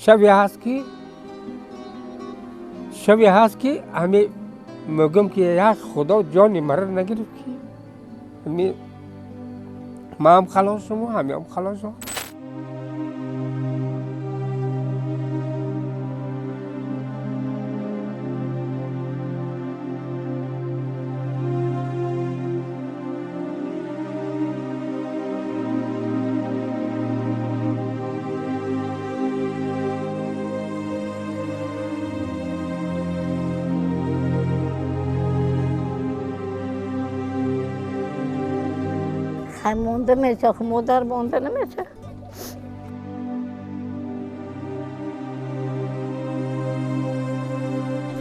Шабе ҳаст ки шабе ҳаст ки ҳами мегӯям ки як худо ҷони маро нагирифт ки ҳами маам халосуму ҳамиам халосум. Монда меша, модар монда намеша.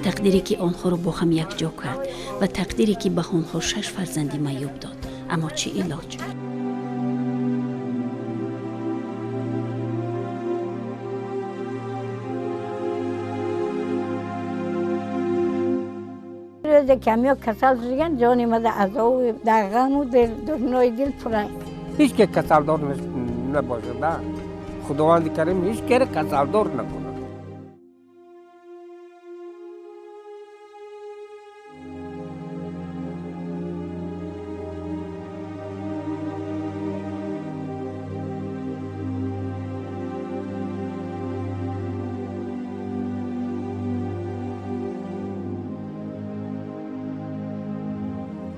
Тақдире ки онҳоро бо ҳам якҷо кард ва тақдире ки ба онҳо шаш фарзанди маъюб дод. Аммо чӣ илоҷ? Рӯзе камё касал шудаган, ҷони мада азобу дар ғаму дурнои дил пурра. Ҳеҷ ке касалдор набошад, худованди карим ҳеҷ кере касалдор накунад.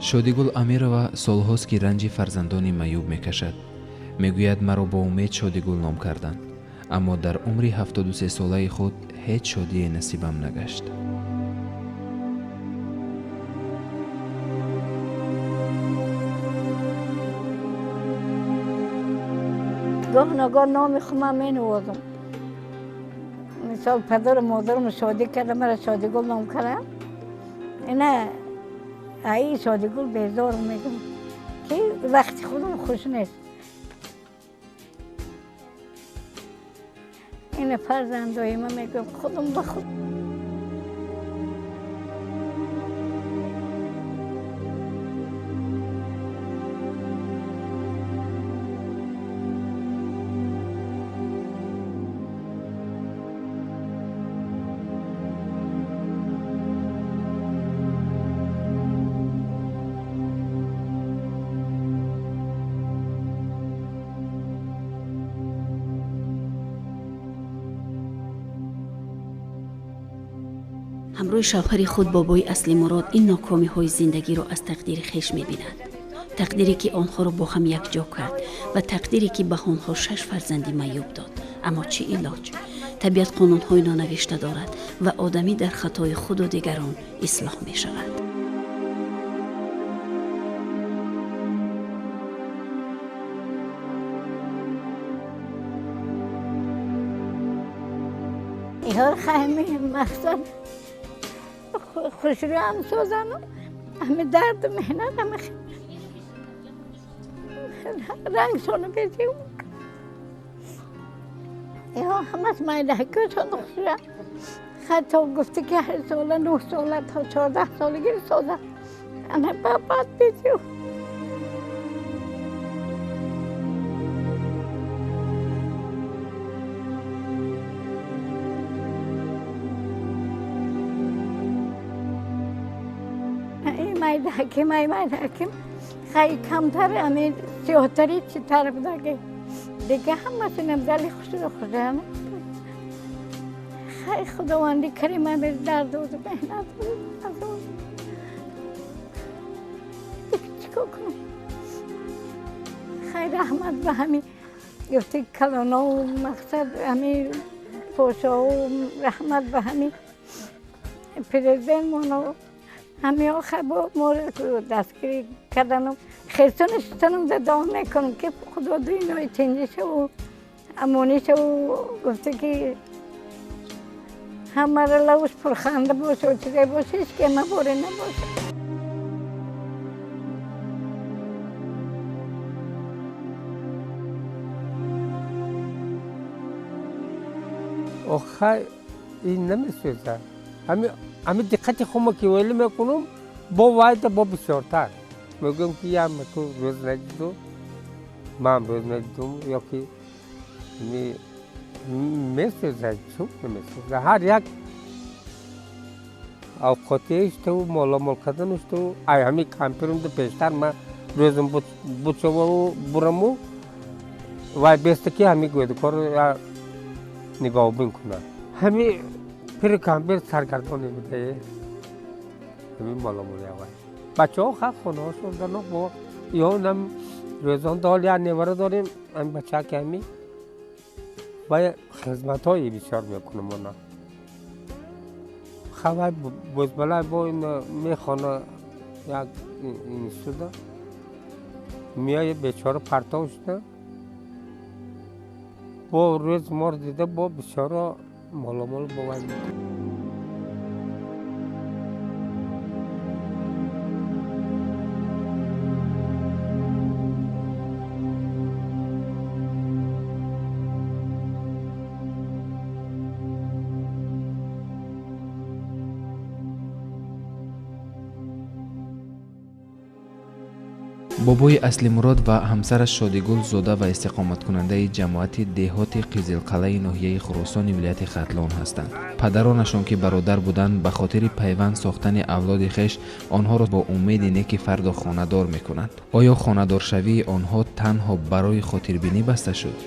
Шодигул Амирова солҳост ки ранҷи фарзандони маъюб мекашад. Мегӯяд, маро бо умед Шодигул ном карданд, аммо дар умри 73-солаи худ ҳеҷ шодие насибам нагашт. Гоҳ ногоҳ номи худам менавозам. Мисол падару модарам шодӣ карда, маро Шодигул ном карданд. Ина ай Шодигул безор мегӯям ки вақти худам хуш нест. Ина фарзандои ман мегӯям худам ба худ. Ҳамроҳи шавҳари худ бобои Аслимурод ин нокомиҳои зиндагиро аз тақдири хеш мебинад. Тақдире ки онҳоро бо ҳам якҷо кард ва тақдире ки ба онҳо шаш фарзанди маъюб дод. Аммо чӣ илоҷ? Табиат қонунҳои нонавишта дорад ва одамӣ дар хатои худу дигарон ислоҳ мешавад. Иҳор хайми мақсад хушрӯям созану ҳами дарду меҳнат ҳами рангшону безиу. Иҳо ҳамаш майдаҳакӯшону хушрӯям. Ҳатто гуфти ки 8 сола, 9 сола то 14 солагӣ соза. Ана баъд безиу. Майдаҳаким, ай майдаҳаким, хай камтар ами сиёҳтари читар будаги. Дига ҳамаси намзали хушрӯ хушрӯям. Хай худованди карим ами дарду меҳнат азоб. Чикор кунам? Хай раҳмат ба ҳами гуфти калонову мақсад ами пошову раҳмат ба ҳами президентмону ҳамиҳо бо моро дастгирӣ кардану хелтону шитонам дадом мекунам ки худо дуинои тинҷӣ шаву амонӣ шаву гуфта ки ҳамаро лавш пурханда боша чизе боша, ҳеҷ ке маборе набоша. Охай ин намесӯзад. Ҳами диққати хумо ки вэлӣ мекунам, бо вайда бо бисёртар. Мегӯям ки ям ку рӯз надиду, ман рӯз надидум, ё ки ми месӯзад, чӯб намесӯзад. Ҳар як овқотиаш ту моломол карданаш ту ай ҳами кампирум пештар ма рӯзам бучову бураму вай беста ки ҳами гӯдакор нигоҳбин кунад. Ҳами пири кампир саргардоне будае ҳами моломоли аввал. Бачаҳо ха хонаҳошон дано бо ёнам рӯзон дол я невара дорем ҳами бача ки ҳами вай хизматҳои бисёр мекунам она. Хавай бозбалай бо ин мехона як института меоя бечора партов шуда бо рӯз мор дида бо бисёро моломол бо вай мекунад. Бобои Аслимурод ва ҳамсараш Шодигул зода ва истиқоматкунандаи ҷамоати деҳоти Қизилқалаи ноҳияи Хуросони вилояти Хатлон ҳастанд. Падаронашон ки бародар буданд, ба хотири пайванд сохтани авлоди хеш онҳоро бо умеди неки фардо хонадор мекунанд. Оё хонадоршавии онҳо танҳо барои хотирбинӣ баста шуд?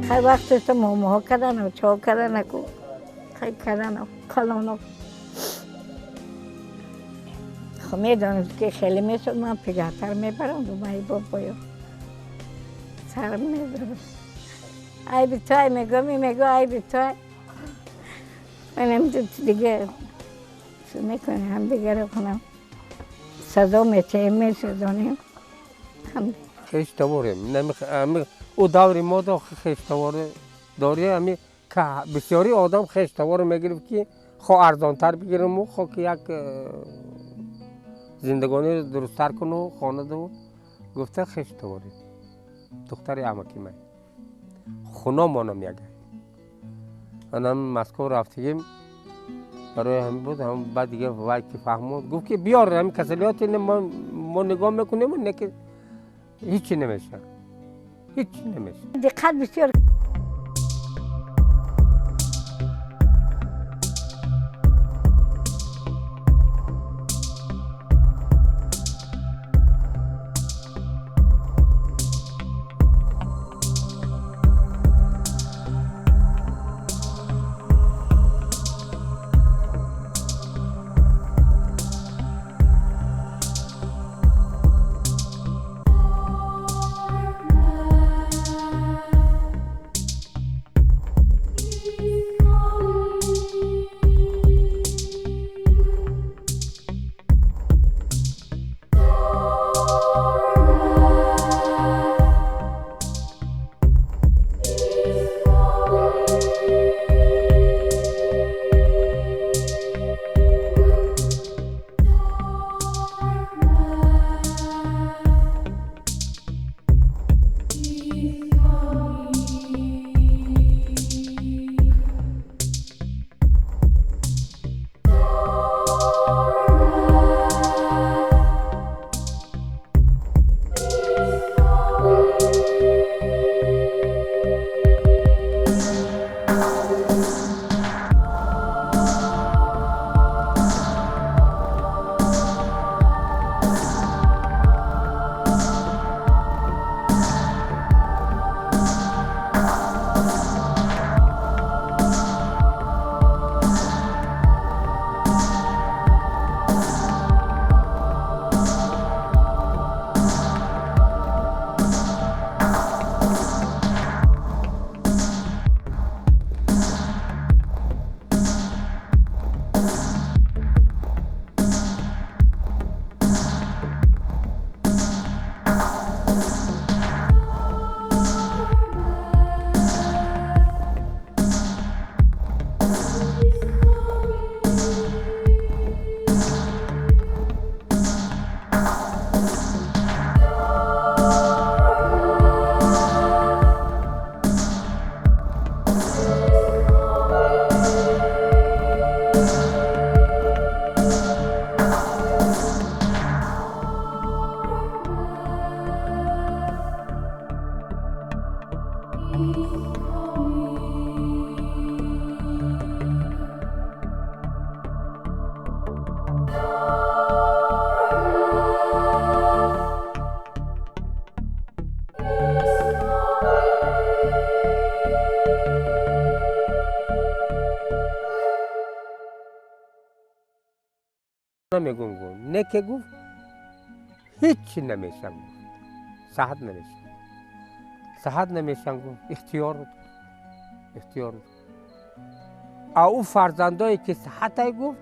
Хай вақташ момоҳо кардану чо карданаку хай кардану калоно. Хо медонам ки хеле мешуд, ман пигаҳтар мебарам думаи бобоё сар мезадам. Айби той мегӯм, мегӯ айби той. Манам дига мекунем ҳамдигаро кунам. Сазо метаем, месӯзонем. Хештаворем. Ӯ даври мо хештавор дори ами бисёри одам хештаворо мегирифт ки хо арзонтар бигираму хо ки як зиндагониро дурусттар куну хонаду гуфта хештаворӣ. Духтари амаки ман. Хуномонам ягай. Анам Москва рафтагим барои ҳамин буд, ҳам баъд дига вай ки фаҳмуд гуфт ки биёр ҳамин касалиёти мо нигоҳ мекунему не ки ҳичи намешавад. Ҳеч намешавад. Диққат бисёр. намегум гуфт. Не ки гуфт ҳеҷ намешам гуфт. Саҳат намешам. Саҳат намешам гуфт. Ихтиёр. Ихтиёр. А ӯ фарзандое ки саҳатай гуфт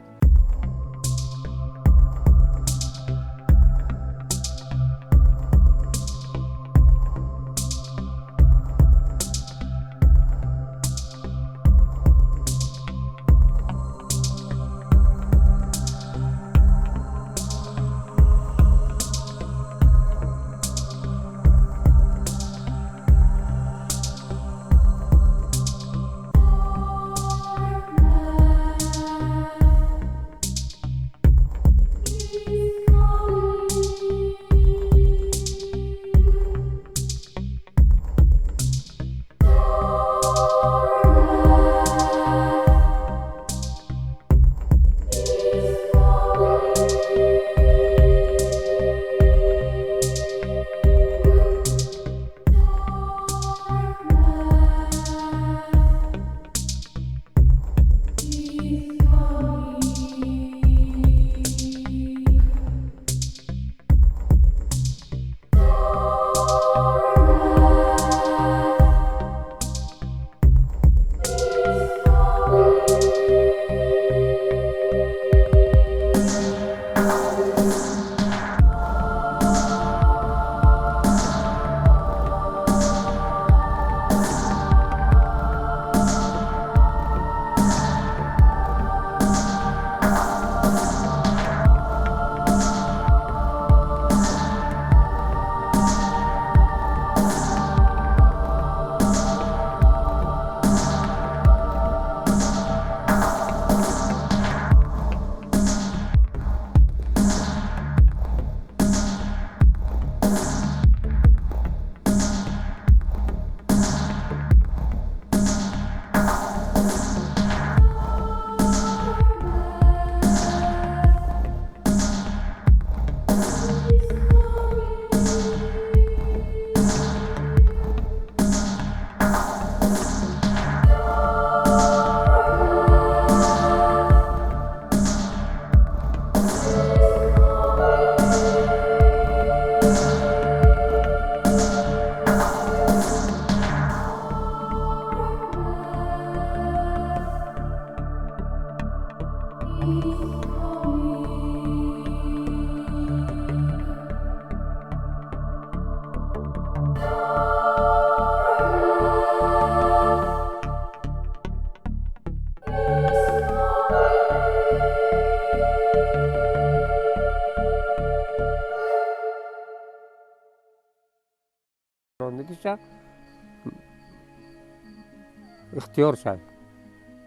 ихтиёр шад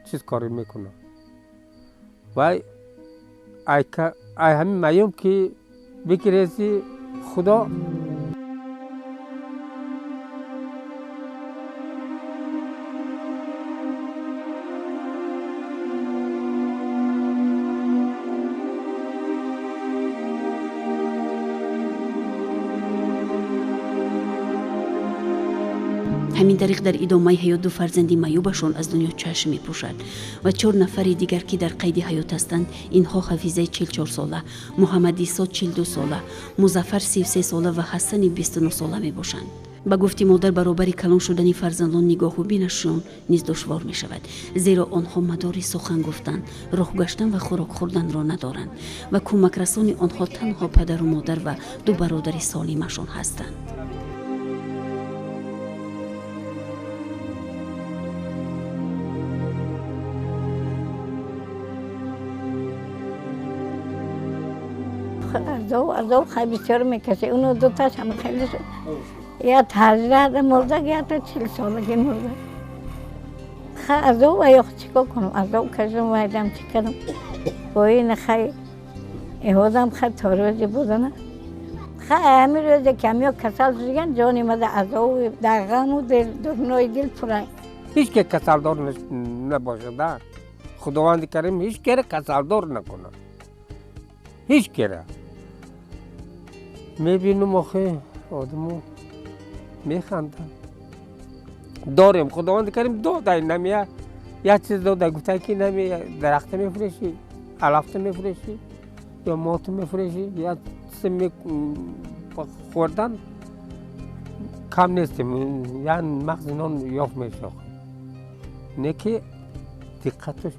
чиз кори мекунад. Вай ай ҳамин маём ки бигиреси худо ҳамин тариқ дар идомаи ҳаёт ду фарзанди маъюбашон аз дунё чашм мепӯшад ва 4 нафари дигар ки дар қайди ҳаёт ҳастанд. Инҳо Ҳафизаи 44 сола, Муҳаммадисо 42 сола, Музаффар 33 сола ва Ҳасани 29 сола мебошанд. Ба гуфти модар, баробари калон шудани фарзандон нигоҳу бинашон низ душвор мешавад, зеро онҳо мадори сухан гуфтан, роҳ гаштан ва хӯрок хӯрданро надоранд ва кӯмакрасони онҳо танҳо падару модар ва ду бародари солимашон ҳастанд. Азоб хай бисёр мекашед. Уно дуташ ҳам хеле шуд. Я 18 мурда, я та 40 солагӣ мурда. Ха азоб аёқ чикор кунам? Азоб кашам, вайдам чӣ кардам? Бо ин хай эҳодам хай то рӯзе будана. Хай ҳамин рӯзе ки ҳамиё касал шудаган, ҷони мада азоб дар ғаму дурнои дил пурай. Ҳеҷ ке касалдор набошад. Худованди карим ҳеҷ кера касалдор накунад. Ҳеҷ кера. Мебинум охе одаму механдам. Дорем худованди карим додай намия як чиз додай гуфтай ки нами дарахта мефурӯшӣ, алафта мефурӯшӣ. ё моту мефурӯшӣ, я чизе хӯрдан кам нестем, я мағзи нон ёфт мешавад. Не ки диққаташ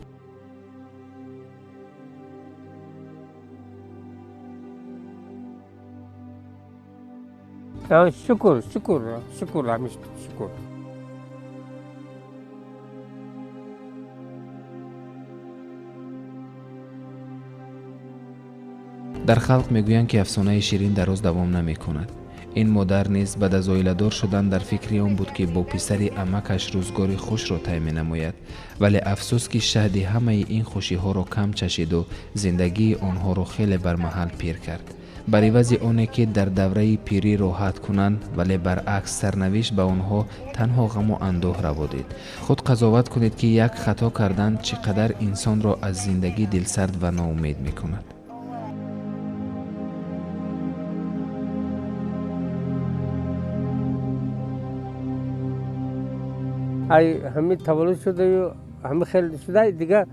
шукр, шукр, шукр, ҳамиш шукр. Дар халқ мегӯянд, ки афсонаи ширин дароз давом намекунад. Ин модар низ баъд аз оиладор шудан дар фикри он буд, ки бо писари амакаш рӯзгори хушро тай менамояд, вале афсӯс, ки шаҳди ҳамаи ин хушиҳоро кам чашиду зиндагии онҳоро хеле бармаҳал пир кард. Бар ивази оне ки дар давраи пирӣ роҳат кунанд, вале баръакс сарнавишт ба онҳо танҳо ғаму андӯҳ раво дид. Худ қазоват кунед, ки як хато кардан чӣ қадар инсонро аз зиндагӣ дилсард ва ноумед мекунад. Ай ҳамин таваллуд шудаю ҳамин хел шуда, дига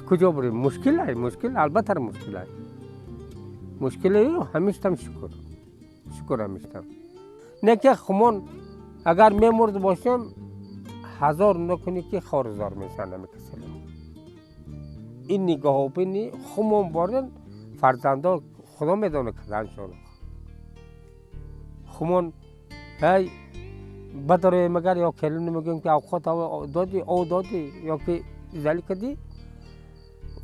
куҷо бурем? Мушкил ай, мушкил, албатта мушкил ай. Мушкилаю ҳамиштам шукр, шукр ҳамиштам. Не ки хумон агар мемурд бошем, ҳазор накунӣ ки хорзор мешаванд ҳами касале. Ин нигоҳубини хумон борен фарзандо худо медонад каданшон. Хумон ай бадароем агар ё келин мегӯем ки авқот додӣ, ов додӣ, ё ки зали кардӣ,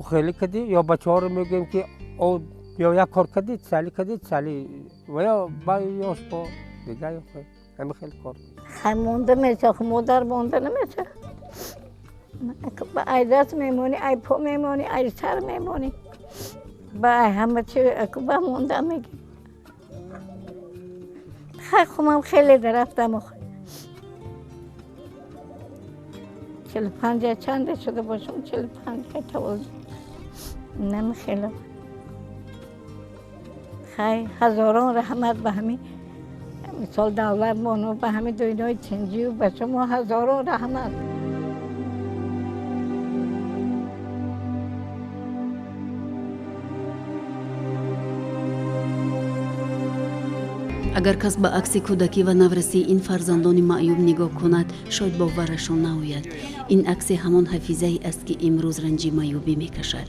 хеле кардӣ, ё бачаҳоро мегӯем ки ов ё як кор кардӣ, чали кардӣ, чали ва ё ба ёш бо дига ҳами хел кор. Хай монда меша, модар монда намеша. Ба ай даст мемонӣ, ай по мемонӣ, ай сар мемонӣ. Ба ай ҳама чи ба монда мегӣ. Хай хумам хеле дарафтам охир. 45 чанде шуда бошам, 45 таваллуд. Намехелам. Хай ҳазорон раҳмат ба ҳамин мисол давлат бону, ба ҳамин дунёи тинҷию ба шумо ҳазорон раҳмат. Агар кас ба акси кӯдакӣ ва наврасии ин фарзандони маъюб нигоҳ кунад, шояд боварашон наояд. Ин акси ҳамон ҳафизае аст, ки имрӯз ранҷи маъюбӣ мекашад.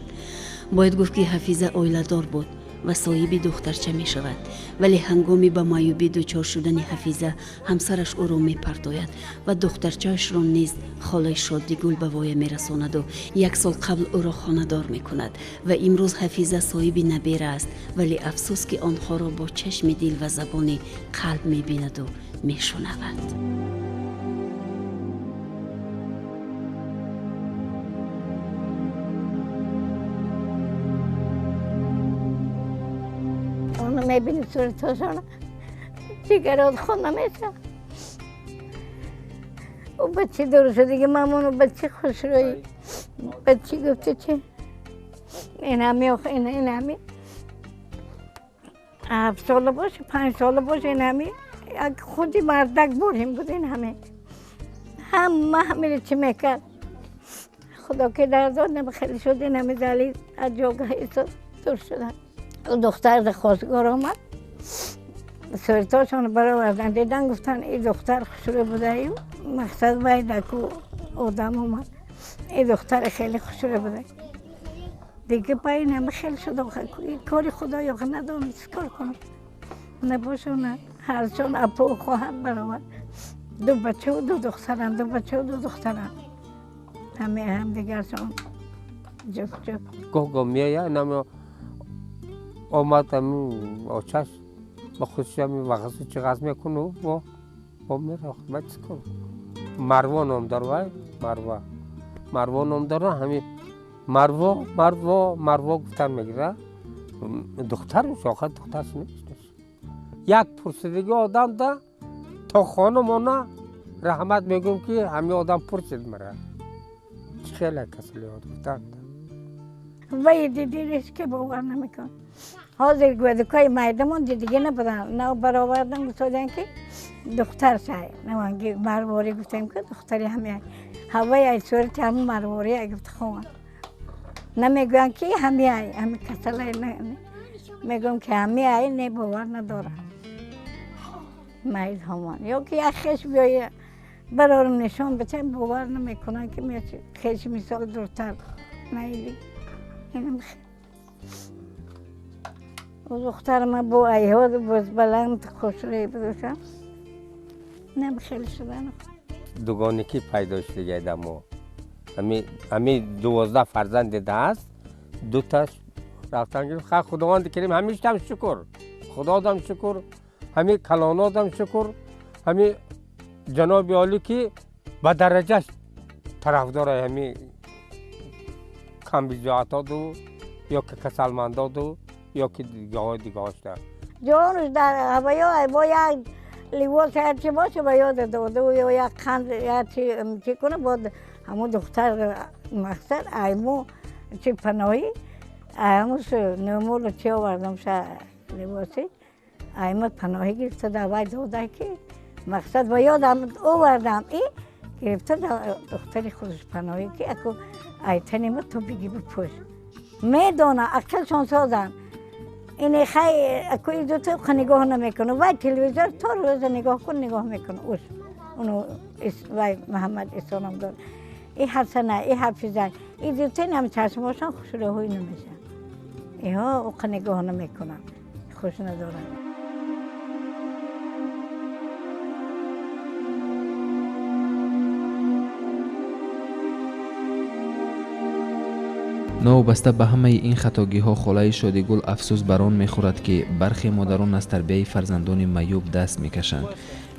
Бояд гуфт, ки Ҳафиза оиладор буд ва соҳиби духтарча мешавад, вале ҳангоми ба маъюбӣ дучор шудани Ҳафиза ҳамсараш ӯро мепартояд ва духтарчаашро низ холаи Шодигул ба воя мерасонаду як сол қабл ӯро хонадор мекунад ва имрӯз Ҳафиза соҳиби набера аст, вале афсӯс, ки онҳоро бо чашми дил ва забони қалб мебинаду мешунавад. Мебинӣ суратҳошона, ҷигарот хун намеша. Ӯ ба чӣ дур шудиги мамону, ба чӣ хушрӯӣ, ба чӣ гуфти чи? Ин ҳами охи, ин ҳами 7 сола боше, 5 сола боше, ин ҳами як худи мардак борим буд, ин ҳами ҳама ҳамиро чӣ мекард. Худо ки дардод хеле шуд, ин ҳами зали аз ҷогаҳи дур шуданд. Духтар хостгор омад, суратҳошонро баровардан, дидан, гуфтанд ин духтар хушрӯ будаю, мақсад вай даку одам омад, ин духтар хеле хушрӯ буда. Дига ба ин ҳама хел шуд, кори худо ёхе надонам чӣ кор кунам. Набошона ҳарчон апо хоҳар баровард. Ду бачаву ду духтарам, ду бачаву ду духтарам. Ҳаме ҳамдигаршон ҷуфт ҷуфт. Гоҳ гоҳ меояд, инам омад ҳамин очаш ба худш ҳамин вағзу чӣ ғаз мекуну бо мерохт. Ба чӣ кор? Марво ном дор, вай Марва. Марво ном дора, ҳамин Марво, Марво, Марво гуфтан мегира. Духтар охир духтарш намешинос. Як пурсидиги одам да то хона мона раҳмат мегӯм, ки ҳамин одам пурсид мара. Чӣ хеле касалиҳо гуфтанд. Вай дидириш ки бовар намекунад. Ҳозир гӯдакҳои майдамон дидигӣ набуданд. Нав баровардан гуфтодем, ки духтар шай. Наванги марворӣ гуфтем, ки духтари ҳамин ҳавай ай сурати ҳамин марворӣ ай гуфт хованд. Намегӯянд, ки ҳамин ай, ҳамин касалай. Мегӯям ки ҳами ай не бовар надорам. Мариз ҳамон. Ё ки як хеш биёя барорам нишон битам бовар намекунам ки хеш мисол дуртар наиди. Инам духтарма бо айҳо боз баланд хушрӯй будушам. Нам хеле шудан. Дугоникӣ пайдо шудига дамо. Ҳами 12 фарзанд дидааст, дуташ рафтан гирифт. Ха Худованди Карим ҳамиштам шукр. Худодам шукр, ҳами калонодам шукр, ҳами ҷаноби олӣ ки ба дараҷаш тарафдора ҳами камбизоатоду ё ки касалмандоду ё ки дигаҳои дигаҳошда. Ҷонуш дар ҳаваё бо як либос ҳарчи боша ба ёда доду ё як қанд ҳарчи чӣ куна бод ҳамун духтар мақсад айму чи паноҳӣ аймус нӯмуру чи овардам ша либоси айма паноҳӣ гирифта давай дода ки мақсад ба ёдам овардам и гирифта духтари худаш паноҳӣ ки аку айтанима ту биги бипӯш. Медона ақлшон созанд. Ин хай аку идуто нигоҳ намекунад. Вай телевизор то рӯза нигоҳ кун нигоҳ мекунад. Уш уну вай Муҳаммад Исоном дор. И Ҳасана, и Ҳафиза, и дуто нам чашмошон хушрӯҳӣ намешавад. Иҳо уқа нигоҳ намекунанд, хуш надоранд. Новобаста ба ҳамаи ин хатогиҳо холаи Шодигул афсӯс бар он мехӯрад, ки бархе модарон аз тарбияи фарзандони маъюб даст мекашанд.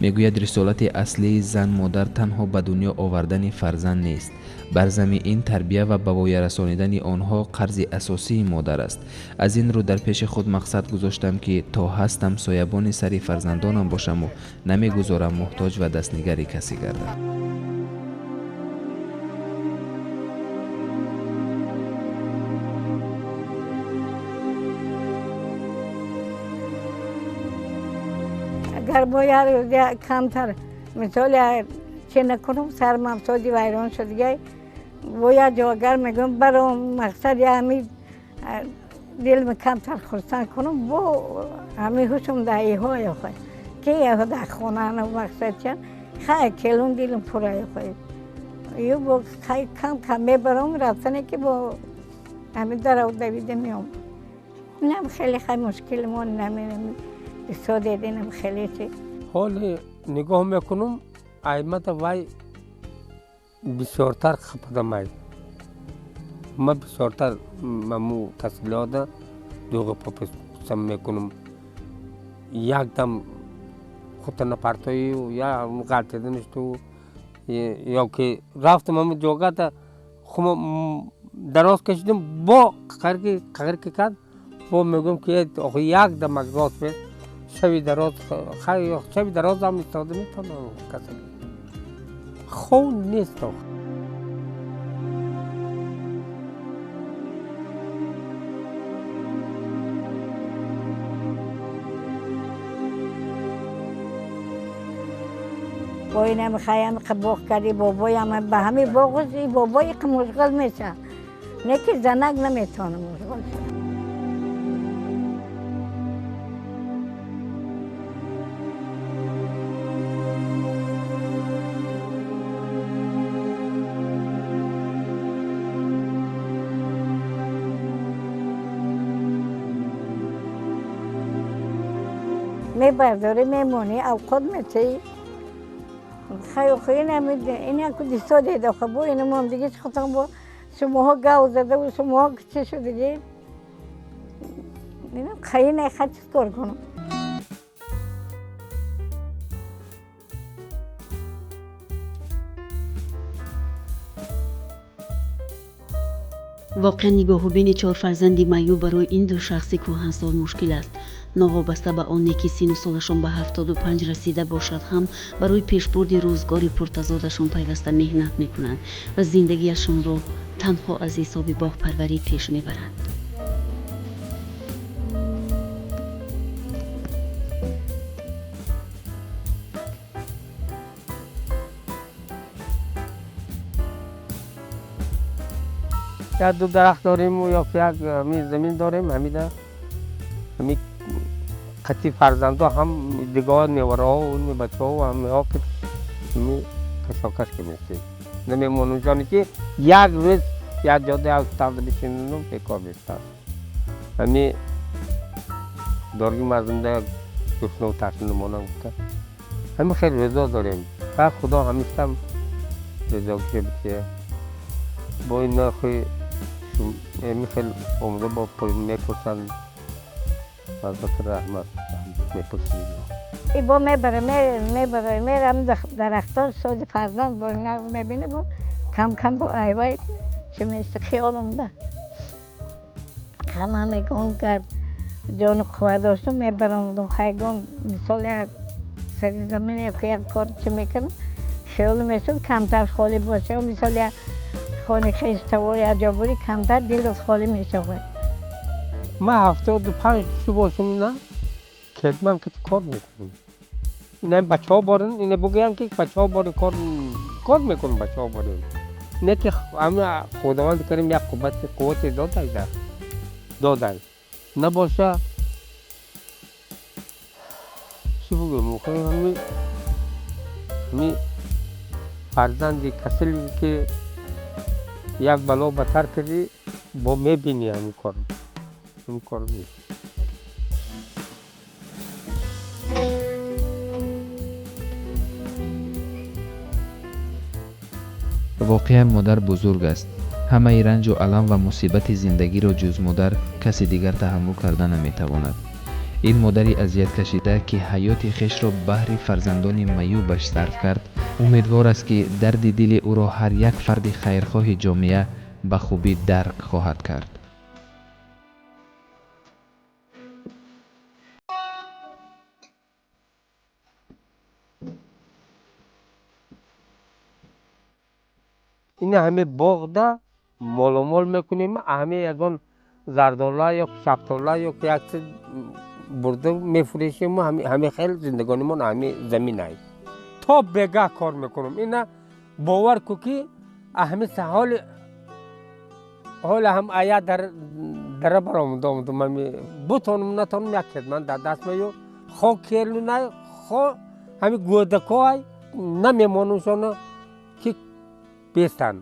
Мегӯяд рисолати аслии зан-модар танҳо ба дунё овардани фарзанд нест. Бар зами ин тарбия ва ба воя расонидани онҳо қарзи асосии модар аст. Аз ин рӯ дар пеши худ мақсад гузоштам, ки то ҳастам соябони сари фарзандонам бошаму намегузорам муҳтоҷ ва дастнигари касе гардам. Агар бояд камтар мисол чӣ накунам сарам афтоди вайрон шудигай бояд ҷо агар мегӯям баром мақсад я ҳами дилм камтар хурсанд кунам бо ҳами ҳушум дар иҳо ёхай ки яҳо дар хонаана мақсад чан хай келун дилм пура ёхай ю бо хай кам кам мебаром рафтане ки бо ҳами дарав давида меом. Инам хеле хай мушкил мо намерам. Дидинам хеле чи. Ҳоле нигоҳ мекунам аймата вай бисёртар хападамай. Ма бисёртар маму касбиёда дуғи пописам мекунам. Якдам худта напартоию я ғалтиданишту ё ки рафтам ҳаму ҷогата хума дароз кашидам бо қағир ки кард бо мегӯям ки охи якдам рост бе шаби дароз шаби дароз ҳам истода метавонам касалӣ. Хов нест ох. Бо инам хаям боғ кардӣ бобоям ба ҳами боғу бобои мушғул мешавад. Не ки занак наметавонам мушғул шавад. Мебардорӣ мемонӣ авқот метаӣ. Хай охи ин ку дисто дед охи бо инамон диги хутам бо шумоҳо гав задаву шумоҳо чӣ шудиги. Инам хаи не ха чӣ кор кунам. Воқеан нигоҳубини чор фарзанди маъюб барои ин ду шахси кӯҳансол мушкил аст. Новобаста ба оне ки сину солашон ба 75 расида бошад ҳам барои пешбурди рӯзгори пуртазодашон пайваста меҳнат мекунанд ва зиндагиашонро танҳо аз ҳисоби боғпарварӣ пеш мебаранд. Як ду дарахт дорем ё як замин дорем, ҳамида ҳами қати фарзандо ҳам дигар невараҳо бачаҳо ҳамеҳо ки ҳами кашокаш ки местем. Намемонумшоне ки як рӯз як ҷода як тахта бишинам бекор бестам. Ҳами дорги мардумда гушнаву ташна намонам гуфта. Ҳами хел рӯзо дорем. Фақат Худо ҳамиштам рӯзо бития. Бо ина хуй ҳами хел омада бо мепурсанд. Албатта раҳмат мепурсид. Бо мебара, мебара, мерам дарахтон соди фарзанд бо ина мебине бо кам кам бо айвай чӣ мести хиёлам да. Ҳама мегӯн гар ҷону қувват доштам мебарондум. Хайгон мисол як сари замин як кор чӣ мекардам хиёлам мешуд камтар холӣ боша. Мисол як хони хештавор як ҷо бури камтар дилат холӣ мешавад. Ман 75 чӣ бошам на кетман ки кор мекунам. Ина бачаҳо борин, ина бигӯям ки бачаҳо борин кор мекунам бачаҳо борин. Не ки ҳама Худованди карим як қуввате додай. Набоша чӣ бигӯям ҳами фарзанди касале ки як бало батар кардӣ бо мебинӣ ҳамин кор. Ҳамин кор нест. Воқеан модар бузург аст. Ҳамаи ранҷу алам ва мусибати зиндагиро ҷуз модар каси дигар таҳаммул карда наметавонад. Ин модари азияткашида, ки ҳаёти хешро баҳри фарзандони маъюбаш сарф кард, умедвор аст, ки дарди дили ӯро ҳар як фарди хайрхоҳи ҷомеа ба хубӣ дарк хоҳад кард. Ина ҳаме боғда моломол мекунем, ҳаме ягон зардола ё шафтола ё як чиз бурда мефурӯшем. Ҳаме хел зиндагонимон ҳаме замин ай. То бегаҳ кор мекунам. Ина бовар ку ки ҳами ҳоли ҳола ҳам ая дара баромада омадам. Ҳами бутонам натонам як кетман дар даст мею хо келунай хо ҳами гӯдако ай намемонумшона ки бестанд.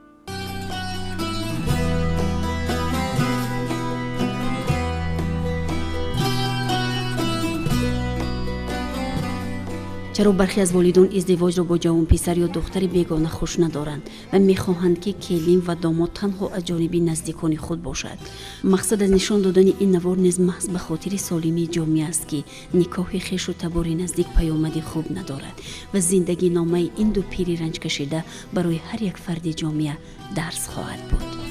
Чаро бархе аз волидон издивоҷро бо ҷавонписар ё духтари бегона хуш надоранд ва мехоҳанд, ки келин ва домод танҳо аз ҷониби наздикони худ бошад? Мақсад аз нишон додани ин навор низ маҳз ба хотири солимии ҷомеа аст, ки никоҳи хешу табори наздик паёмади хуб надорад ва зиндагиномаи ин ду пири ранҷкашида барои ҳар як фарди ҷомеа дарс хоҳад буд.